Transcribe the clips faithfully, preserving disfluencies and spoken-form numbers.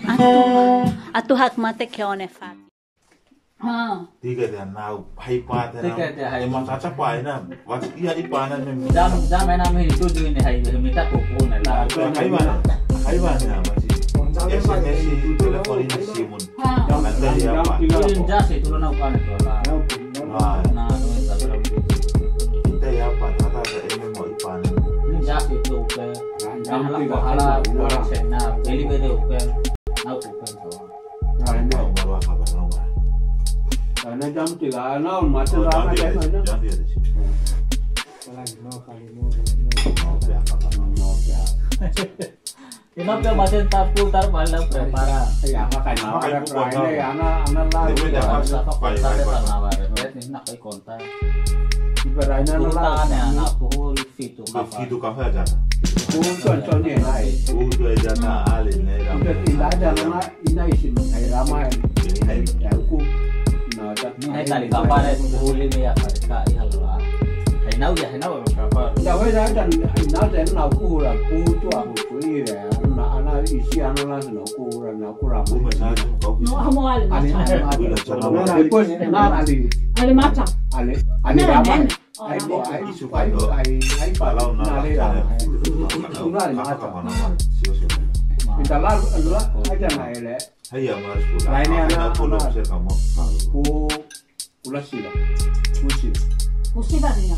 Atu, atu hakmatek iha ó-nia fatin. Ah. Tiga dia nau, hai pa dia nau. Tiga dia hai. Ema caca pa ina, wat ia i pa na mem. Jam, jam ena mem itu dulu ini hai, mita koko na la. Hai mana? Hai mana masih? S M S itu telepon ini simun. Ah. Nanti ya apa? Ini jas itu lo nau kan itu la. Ah. Nah, no, itu ada. Kita ya apa? Tata ada ema mau i pa na. Ini jas itu ke. Nah, hala, hala, hala, sena, beli beli open. Nau open. Nah, ini. Baru apa, baru apa? Karena jam tiga, nah, macam Oh, lama jam dia jam ada, mana? Jam dia di sini. Lagi mau kali, mau, mau. Mau apa, apa, mau. Mau apa? Kenapa macam tak putar malam prepara? Ya, makanya Makanya prepara pukul ini, ya, anak, anak lah. Dia punya Apa pas, kontak, baik, baik, apa baik. Nama, repet, ini nak kontak. Ibaratnya Kontak lah. Ada anak pukul Fitu kapal. Fitu kapal aja. Kutu anconya nai. Kutu aja na alin ne ramai. Udah pindah aja nama ina isin nai ramai. Ini nai. Ya aku. Nah, tak Ini nai tali kapal itu boleh ni ya, pada ka ihal lah. Hai nau ya, hai nau kapal. Nda wai dah dan ina dan nau ku lah. Kutu aku kui ya. Na ana isi ana lah na ku lah na ku ramai. Aku masa kau No, amo ale Ale, mata. ale, Aku lah sana. Ale, Depois na ali. Ale mata. Ale. Ale Nene, ramai. nene. Ai, ai, ai, ai, ai, Kalau na na le cara. Itu na le mata. Kita la, la, aja na ele. Hai ya, mas pulang. Lain ya, Aku na, pulang na. Saya kamu. Ku, kula sila. Ku sila. Ku sila ni ya.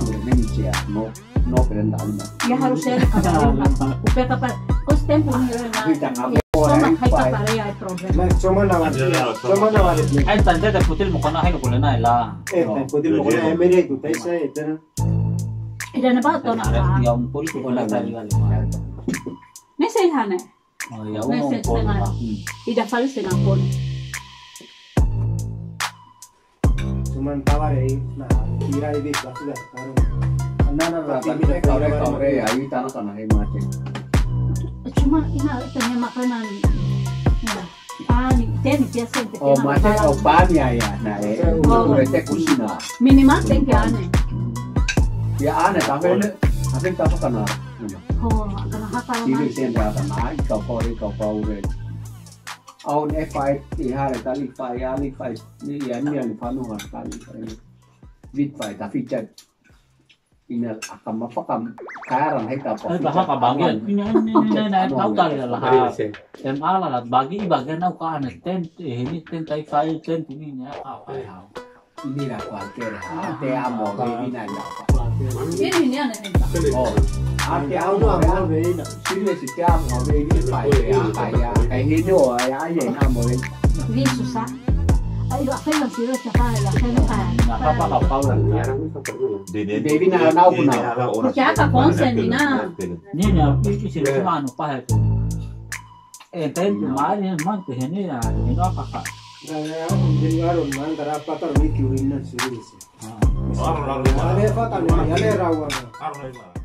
Sure, nem sia, no, no prenda alma. Ya harus ser kapal. Upa kapal. Kos tempu ni, ya. Kita ngapa? Soma hai kapal ya, ai problema. Mas soma na wali, soma na wali. Ai tante de putil mo kona hai no kule na la. Eh, putil mo kona hai mere tu tai sa, eh, tena. Ida na ba to na. Ya un poli ko na tali wali. Ne'e sei hane. Oh, ya, ne'e sei, sei hane. Ida fali sei na poli. Cuman tawar ya, na, kira di bit batu dah, karung. Nana, nana, tapi tapi mira kaure, kaure, kaure, ya, ini tanah, tanah yang macet. Cuma ina tanya makanan. Ya. Pani, temi biasa yang Oh, terkenal macet, malam. Oh, pani ya, ya. Nah, eh, Oh. Urete kusina. Minimal tem que ane. Ya, ane, tapi ini, tapi tak kenal. Oh, karena hafal Sini macet. Sendal sama, kau kaure, kau kaure. Aun e fai, i hare tali fai, ali fai, ni ya ni yang panu har tali fai. Bit fai, tapi cat. Ina akam apa kam karan hai ka apa. Eh, bahasa ka bagian. Ini, ini, ini, ini, ini, tahu tali lah. Em ala lah, bagi, bagian au ka ane tent, eh, ini tent, tai fai, tent ini, ini, apa, apa, ya. Ini lah kualkér, arte amo, baby na, na. Ini, ini, ini, ini. Oh, arte amo, amo, baby na. Sini si te amo, baby, fai, ya, fai, ya. Kayak gitu, ya, ya, na, amo, baby. Ini susah. Ai, lo hacen los sirve, se para, lo hacen para. Apa, apa, apa, apa. Baby na, na, na. Porque acá con Senina. Niña, y, y si le mano, pa, eh, ten, mari, man, te genera, y no, pa, pa. Jadi, aro, man, tara, patar, wiki, wiki, na, sirve. Ah. Aro, aro, aro. Ale, fatal, ale, rawa. Aro, aro.